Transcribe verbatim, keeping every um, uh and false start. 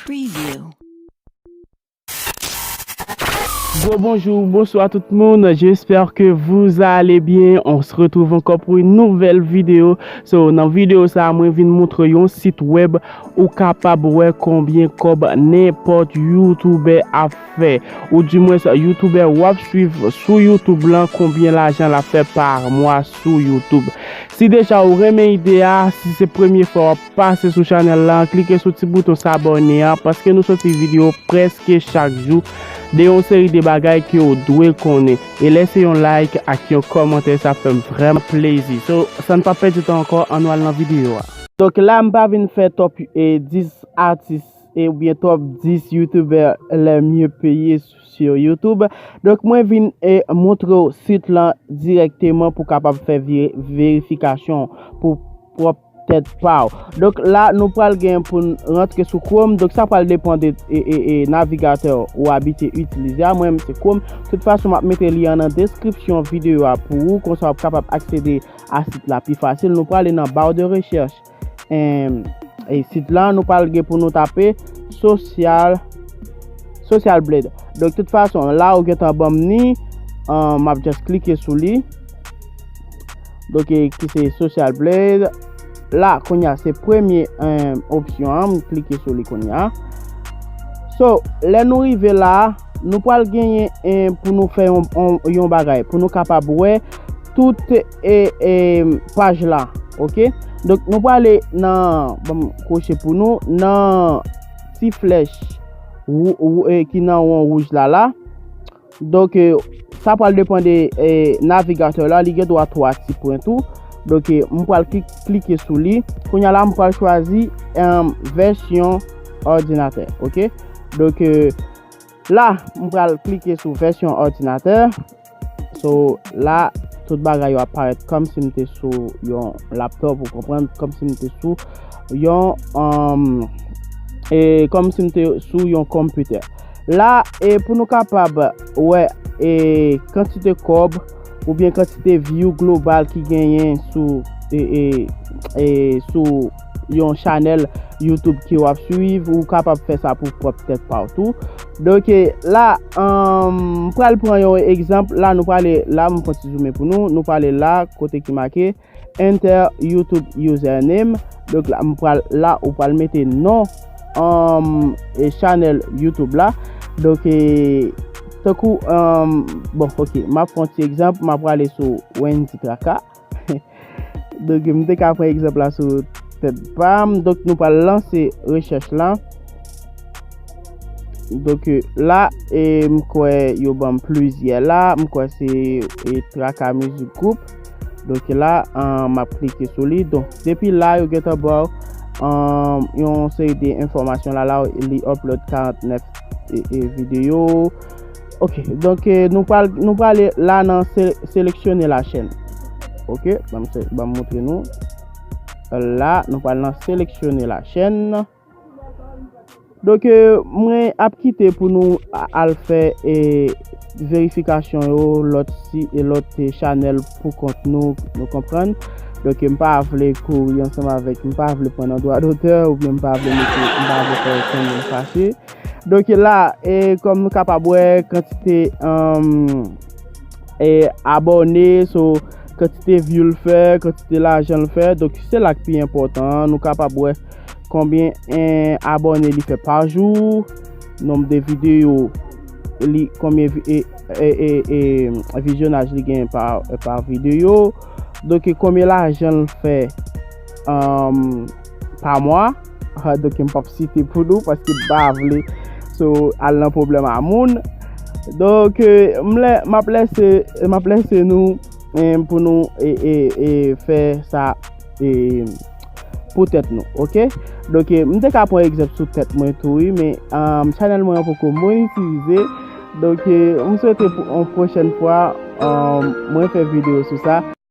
Preview. Gwo bonjou, bonswa tout moun. J'espère que vous allez bien. On se retrouve encore pour une nouvelle vidéo. So, nan videyo sa, mwen vin montre yon sit wèb ou kapab wè konbyen kòb nenpòt youtubè ap fè. Ou dimwens, youtubè w ap swiv sou YouTube lan, konbyen lajan l ap fè pa mwa sou YouTube. Si deja ou renmen ide a, si se premye fwa w ap pase sou chanèl la, klike sou ti bouton sabòne a, paske nou soti videyo prèske chak jou de yon seri de bagay ke w dwe konnen. E lèse yon like ak yon kòmantè, sa fè m vrèman plezi. So, san n pa pèdi tan ankò, ann al nan videyo a. Donk la, m pa vin fè top, e, dis atis, e, oubyen top dis youtubè les mieux payés sur YouTube. Donk, mwen vin, e, montre w sit lan dirèkteman pou kapab fè veri-, verifikasyon pou pwòp tèt pa w. Donk, la, nou pral gen pou n rantre sou Chrome. Donk, sa pral depann de, e, e, e, navigatè ou abitye itilize a. Mwen menm, se Chrome. Tout fason, m ap mete lyen an nan deskripsyon videyo a pou ou. Konsa, w ap kapab aksede a sit la pi fasil. Nou prale nan barre de recherche, em, e sit la, nou pral gen pou nou tape Social, Social Blade. Donk, tout fason, la ou gentan ban m ni, em, m ap just klike sou li. Donk, e, ki se Social Blade. La, kounye a, se premye, em, opsyon an, m klike sou li kounye a. So, lè nou rive la, nou pral genyen, em, pou nou fè yon, yon, yon bagay, pou nou kapab wè tout, e, e, paj la, oke? Donk, nou prale nan, ban m kwoche pou nou, nan ti flèch wou-, wou-, e, ki nan won wouj la, la. Donk, e, sa pral depann de, e, navigatè la, li gen dwa twa ti pwen tou. Donk, e, m pral kli-, klike sou li. Kounye a la, m pral chwazi, em, vèsyon òdinatè, oke? Donk, e, la, m pral klike sou vèsyon òdinatè. So, la, tout bagay yo ap parèt kòmsi m te sou yon laptop, ou konprann, kòmsi m te sou yon, em, e, kòmsi m te sou yon kòmpitè. La, e, pou nou kapab wè, e, kantite kòb oubyen kantite view global ki genyen sou, e, e, e, sou yon chanèl YouTube ke w ap swiv, ou kapab fè sa pou pwòp tèt pa w tou. Donk, e, la, em, m pral pran yon egzanp. La, nou prale, la, m pran ti zoumen pou nou. Nou prale la, kote ki make Enter YouTube username. Donk, la, m pral, la, ou pral mete non, em, e chanèl YouTube la. Donk, e, tankou, em, bon, oke, m ap fè yon ti egzanp, m ap prale sou Wendy Traka. Donk, m te ka pran egzanp la sou tèt pa m. Donk, nou pral lanse rechèch la. Donk, la, e, m kwè yo ban m plizyè la. M kwè se, e, Traka Music Group. Donk, la, an, m ap klike sou li. Donk, depi la, yo gentan ba w, an, yon seri de enfòmasyon la, la, li upload karannèf, e, e, videyo. Oke, donk, e, nou pral, nou prale la nan se-, seleksyone la chaîne. Oke, ban m se-, ban m montre nou. La, nou pral nan seleksyone la chaîne. Donk, e, mwen ap kite pou nou a-, al fè, e, verifikasyon yo, lòt si-, e, lòt, e, chanèl pou kont nou, nou konprann. Donk, e, m pa vle kouri ansanm avèk, m pa vle pran nan dwa dotè, oubyen m pa vle mete, m pa vle fè okenn moun fache. Donk, la, e, kòm nou kapab wè, kantite, em, e, abòne, so, kantite view l fè, kantite lajan l fè. Donk, se la k pi enpòtan an. Nou kapab wè konbyen, en, abòne li fè pa jou, nonb de videyo li, konbyen vi-, e, e, e, e, vizyonaj li gen pa, pa videyo. Donk, e konbyen lajan l fè, em, pa mwa. Ah, donk, m p ap site pou nou paske m pa vle, so, al nan pwoblèm a moun. Donk, e, m lè, m ap lèse, m ap lèse nou, e, pou nou, e, e, e, fè sa, e, pou tèt nou, oke? Donk, e, m te ka pran egzanp sou tèt mwen tou, wi, men, em, chanèl mwen an poko monetize. Donk, e, m swete pou yon pwochèn fwa, em, mwen fè videyo sou sa.